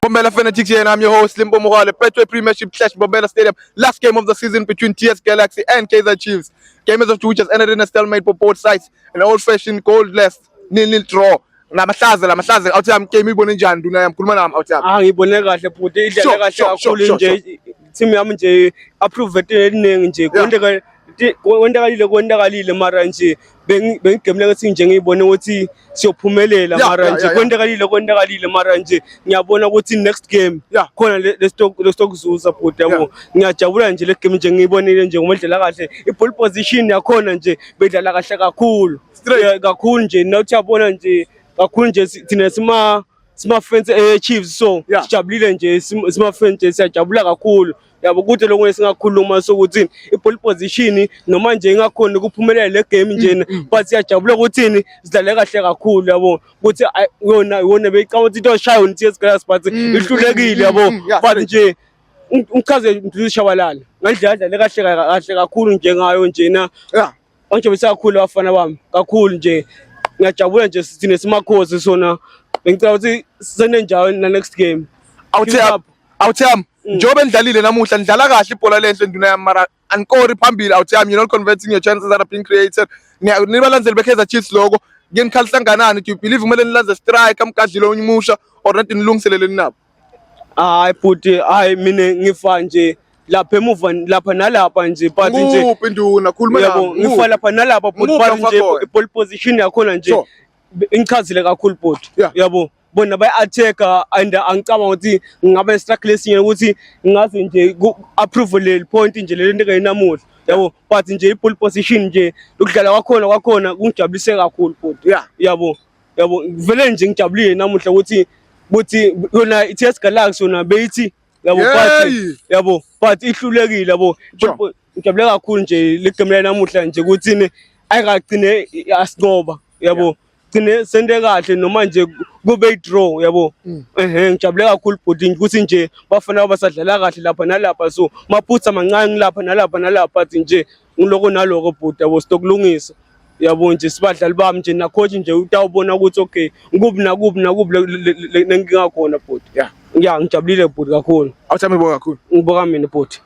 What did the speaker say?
Mbombela Fanatics here, and I'm your host, Limbo Morale. Betway Premiership Clash, Mbombela Stadium. Last game of the season between TS Galaxy and Kaizer Chiefs. Game as of two, which has ended in a stalemate for both sides. An old-fashioned goalless nil-nil draw. Namahlaza, lamahlaza. Awuthi yami game ibone njani nduna yami? Khuluma nami awuthi yami. Ah ngibone kahle bhuti idlale Sure, kahle sure, kakhulu sure, nje team yami nje approve eliningi nje kwenteka kwentekalile kwentekalile mara nje bengigemle ukuthi nje ngiyibone ukuthi siyophumelela mara nje kwentekalile kwentekalile mara nje ngiyabona ukuthi next game khona lesitokuzuza bhuti yabo ngiyajabula nje le game nje ngiyibonile nje ngoba idlala kahle i-ball position yakhona nje bedlala kahle kakhulu kakhulu nje nawuthi yabona nje kakhulu nje thina sima sima-fans e-Chiefs so sijabulile nje sima-fans nje siyajabula kakhulu yabo kude lokho esingakhuluma sokuthi i-ball position noma nje ingakhoni ukuphumelela le game njena but siyajabula ukuthini sidlale kahle kakhulu yabo ukuthi yona yona beyicabanga ukuthi into shaya yona TS Galaxy but ihlulekile yabo but nje ungichaze Mduduzi Shabalala ngendlela adlale kahle kahle kakhulu njengayo njena Bangijabulisa kakhulu abafana bami kakhulu nje ngiyajabula nje sithine simakhosi sona bengicela ukuthi sene njalo na next game Awuthi awuthi njengoba nidlalile namuhla nidlala kahle ibhola lenhle nduna yami mara anikori phambili awuthi yami you're not converting your chances that are being created nibalandzeli be-Kaizer Chiefs loko ke nikhalisangkanani do you believe kumele nilandze striker amgadlile omusha or nathi nilungiseleleni nabo Hayi bhuti, hayi mina ngifa nje lapha emuva lapha nalapha nje but nje Nguphi nduna khuluma yabo nami ngifa lapha nalapha bhuti Nguphi but nje lapha khona? i-ball position yakhona nje ingichazile kakhulu bhuti yabo bona bayi-attack-a and angicabanga ukuthi ngingaba ne-struggle esinye ukuthi ngingaze nje ku-approve leli point nje leli nto engayinamuhla yabo but nje i-ball position nje ukudlala kwakhona kwakhona kungijabulise kakhulu bhuti yabo yabo vele nje ngijabulile namuhla ukuthi ukuthi yona i-TS Galaxy yona beyithi yabo but yabo but ihlulekile yabo ngijabule kakhulu nje le game namuhla nje ukuthi ayikagcine asinqoba yabo gcine sente kahle noma nje kube i-draw yabo ehe ngijabule kakhulu bhuti ukuthi nje bafana basadlala kahle lapha nalapha so maphutha mancane ngilapha nalapha nalapha but nje ngiloko naloko bhuti yabo sitokulungisa yabo nje sibadlali bami nje na-coach nje utawubona ukuthi okay ngikuphi nakuphi nakuphi nenkinga khona bhuti ya ngijabulile bhuti kakhulu awuthami ngibonga kakhulu ngibonga mina bhuti.